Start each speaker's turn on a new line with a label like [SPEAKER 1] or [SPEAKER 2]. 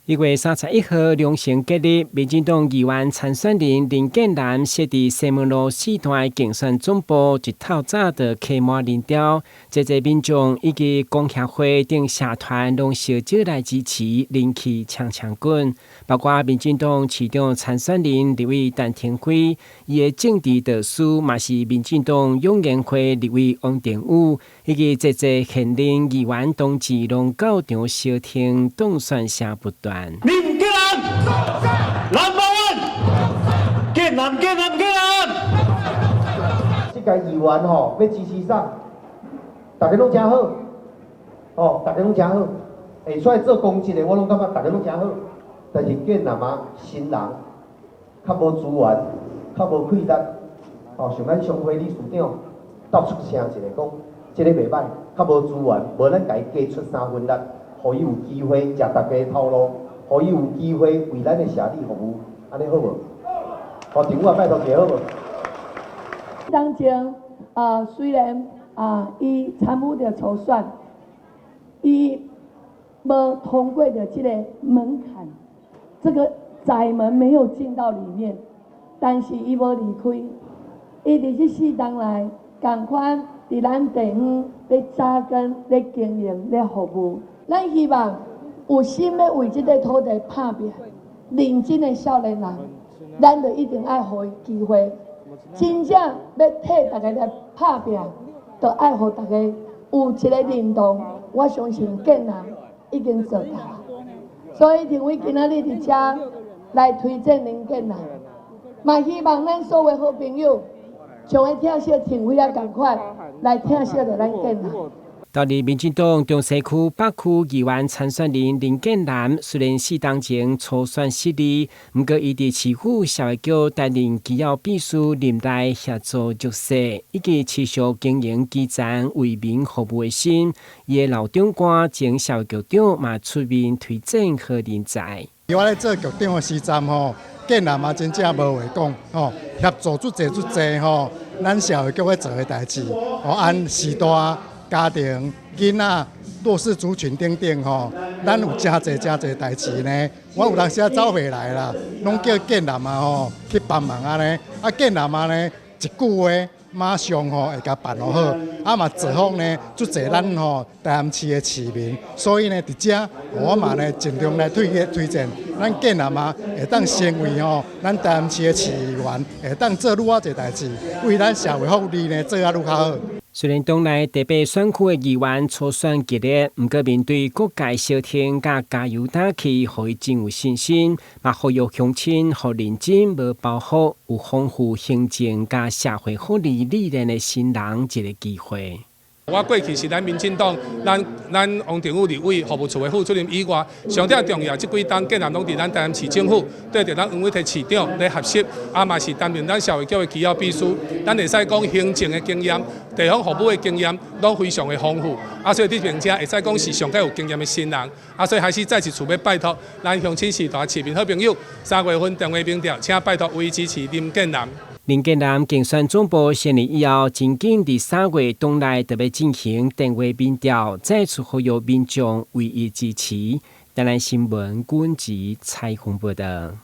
[SPEAKER 1] 1月31號，良辰吉日，民進黨議員參選人林建南設佇西門路四段競選總部，一透早就客滿人潮，濟濟民眾以及工協會等社團攏相招來支持，人氣搶搶滾。包括民進黨市長參選人立委陳亭妃，伊的政治導師嘛是民進黨湧言會立委王定宇，以及濟濟現任議員同志攏到場相挺，當選聲不斷。
[SPEAKER 2] 林建南，Number one，建南建南建南。
[SPEAKER 3] 這屆議員吼欲支持啥？大家攏誠好，哦，大家攏誠好，會出來做公職的，我攏感覺大家攏誠好。但是建南啊，新人較無資源，較無氣力，哦，像咱商會理事長鬥出聲一下講，這个袂䆀，較無資源，無咱共伊加出3分力，予伊有機會食大家頭路。予伊有機會為咱的社里服務，按呢好無？好，政府啊，拜託一下好無？
[SPEAKER 4] 當前啊，雖然啊，伊參與著初選，伊無通過著這個門檻，這個窄門沒有進到裡面，但是伊無離開，伊佇這四冬來仝款佇咱地方咧紮根、咧經營、咧服務，咱希望有心欲為這塊土地拍拚，認真的少年人，咱就一定愛予伊機會。真正欲替大家來拍拚，就愛予大家有一個認同。我相信建南已經做到。所以，認為今仔日佇遮來推薦林建南，嘛希望咱所有好朋友，像彼疼惜亭妃仔仝款來疼惜著咱建南。
[SPEAKER 1] 到佇民進黨中西區北區議員參選人林建南，雖然4冬前初選失利，毋過伊佇市府社會局擔任機要秘書，任內協助弱勢，以及持續經營基層為民服務的心。伊的老長官前社會局長嘛出面推薦予人才。
[SPEAKER 5] 我咧做局長的時陣吼，建南嘛真正無話講吼，協助足濟足濟吼，咱社會局咧做的代誌，哦，按時代、家庭、囡仔、弱勢族群等等吼，咱有誠濟誠濟代誌呢。我有當時仔走袂來啦，攏叫建南啊吼去幫忙按呢。啊，建南啊呢，一句話馬上吼會共辦予好，啊嘛造福呢足濟咱吼台南市的市民。所以呢，佇遮我嘛呢盡量來推薦，咱建南啊會當成為吼咱台南市的市議員，會當做愈較濟代誌，為咱社會福利呢做啊愈較好。
[SPEAKER 1] 雖然黨內第八選區的議員初選激烈，毋過面對各界相挺佮加油打氣，予伊真有信心，嘛呼籲鄉親予認真無包袱、有豐富行政佮社會福利理念的新人一个機會。
[SPEAKER 6] 我過去是咱民進黨，咱王定宇立委服務處的副主任以外，上最重要，這幾冬建南攏佇咱台南市政府，綴著咱黃偉哲市長咧學習，啊嘛是擔任咱社會局的機要秘書，咱會使講行政的經驗、地方服務的經驗，攏非常的豐富。啊，所以佇並且會使講是上較有經驗的新人。啊，所以還是再一次欲拜託咱鄉親序大市民好朋友，3月份電話民調，請拜託予支持林建南。
[SPEAKER 1] 林建南競選總部成立以後，真緊佇3月黨內就欲進行電話民調，再次呼籲民眾予以支持。台南新聞軍籍採訪報道。